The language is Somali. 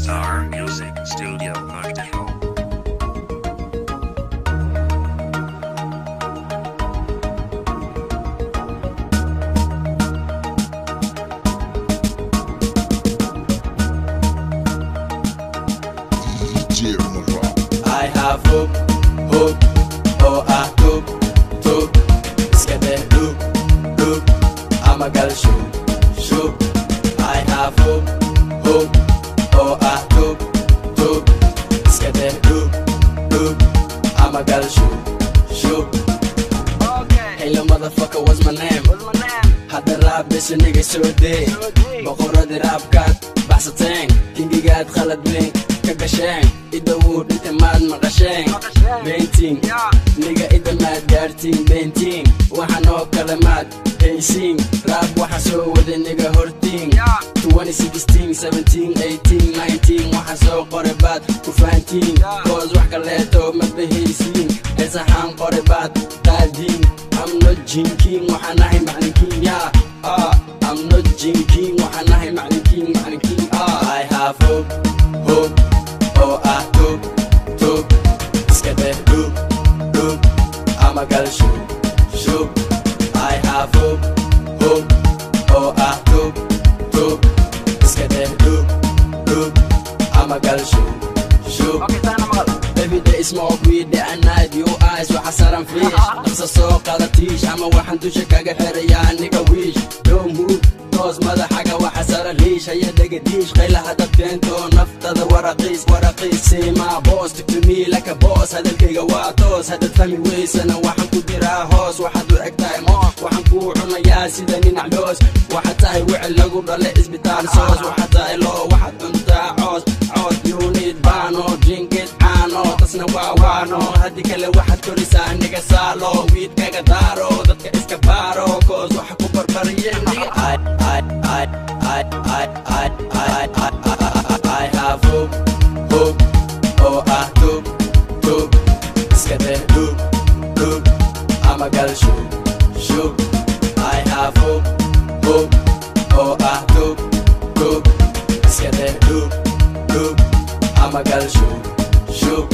Star Music Studio Muqdisho. DJ Mura. I have hope, hope, oo ah tub, tub, iska dheh dhub, dhub, ama gal shub, shub. I have hope, hope, oo ah tub, tub, iska dheh dhub, dhub, ama gal shub, shub. Hello motherfucker, what's my name? Hadda raab bisha niga soo dee, boqoradii raabkaad baxsateen, kingigaad khalad weyn ka gasheen, ida wuu dhintay maad maqasheen, beentiin niga ida maad gaartiin, beentiin waxaan oo kale maad haysiin, raab waxaan soo waday niga hortiin 2016 17 18 19, waxaan soo qoray baad ku fahantiin, koos wax kaleeto ma bahaysiin, heesaxaan qoray baad qaadiin. I'm not jinking, waxaan ahay maclinkiin, yeah. Ah, I'm not jinking, waxaan ahay maclinkiin, maclinkiin, ah. I have hope, hope, oo ah tub, tub, iska dheh dhub, dhub, ama gal shub, shub. I have hope, hope, oo ah tub, tub, iska dheh dhub, dhub, ama gal shub, shub. Every day smoke weed at night, you eyes waxa saran fish. Dhaqsa soo qaada tiish ama waxaan dusha kaga xirayaa niga wiish. Don't move, toos madaxaga waxa saran liish. Haya dhegadiish, qaylaha dad keento naftada waraqiis, waraqiis. Say my boss, talk to me like a boss. Hadalkayga waa toos, hadad fahmi weysana waxaan ku diraa hoos. Waxaad u eg tahay moos, waxaan kuu cunayaa sida ninac loos. Waxaad tahay wicil lagu dhalay isbitaal soos. Waxaad tahay loo, waxaad cuntaa coos, coos. You need baano, drink it caano, tasna waa waano. Haddii kale waxaad korisaa niga saalo, wiid kaga daaro, dadka iska baaro, koos waxa ku barbariyeen niga. I, I, I, I, I, I, I, I, I have hope, hope, oo ah tub, tub, iska dheh dhub, dhub, ama gal shub, shub. I have hope, hope, oo ah tub, tub, iska dheh dhub, dhub, ama gal shub, shub.